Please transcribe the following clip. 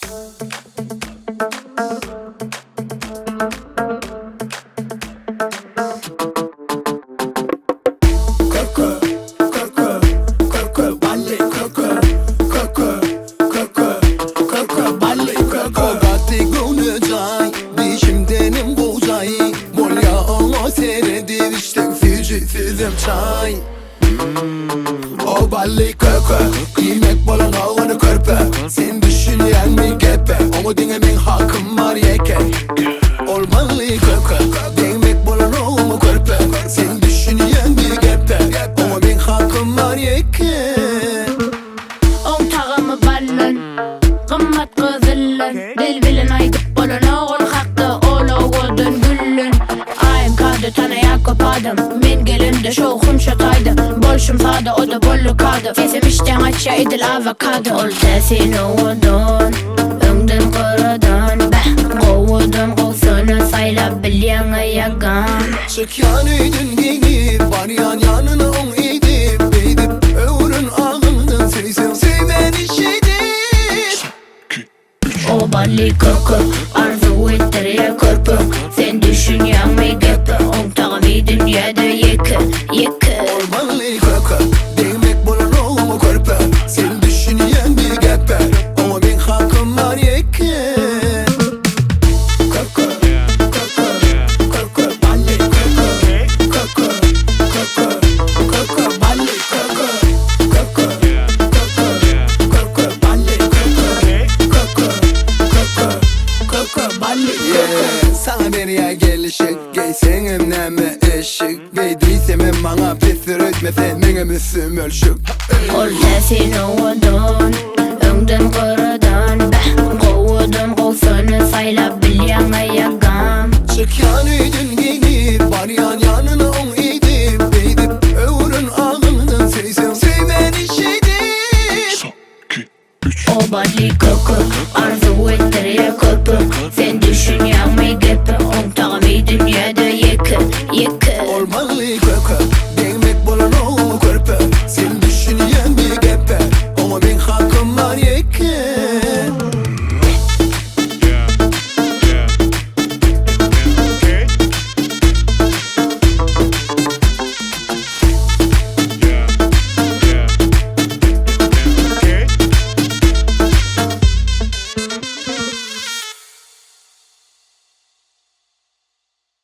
Köke, köke, köke, bally köke, köke, köke, köke, bally köke. O gaty göwnejaý, dişimdenem gowjaý, Bolýa oňa seredip içseň süýji süzem çaý. O bally köke, iýmek bolanok ony körpe, Sen düşünýäňmi gepe, oňa diňe meň hakym bar ýeke. Ol bally köke, degmek bolanok oňa körpe, Sen düşünýäňmi gepe, oňa meň hakym bar ýeke. Oň tagamy baldan, gymmat gyzyldan, Dil bilen aýdyp bolanok ol hakda, Ol owadan gülden. AMK-da tanaýar köp adam, Men gelemde şowhun şo taýda, Bolşum sada, o-da boldy kada, Sesim işdäň açýar edil awokado. Ol täsin owadan, öňden gyradan, Bäh, gowudan gowsany saýlap bilýäň aýagam. Çykýan öýden geýnip, barýan ýanyna oň idip, Beýdip öwrün agyňdan söýseň söý meni şeýdip. O bally köke, arzuw etdirýär körpe, Sen düşünýäňmi gepe, Oň tagamy dünýäde ýeke, ýeke. Ol bally köke, degmek bolanok oňa körpe, Sen düşünýäňmi gepe, oňa meň hakym bar ýeke. Köke, köke, köke, bally köke, köke, köke, köke, bally köke, köke, köke, köke, bally köke, köke, köke, köke, bally köke. Saňa berýär gelişik, geýseňem näme eşik, Geý diýsemem maňa pissir öýtme sen meňem üstüm ölşük. Ol täsin owadan, öňden gyradan, Bäh, gowudan gowsany saýlap bilýäň aýagam. Çykýan öýden geýnip, barýan ýanyna oň idip, Beýdip öwrün agyňdan söýseň söý meni şeýdip. O bally köke.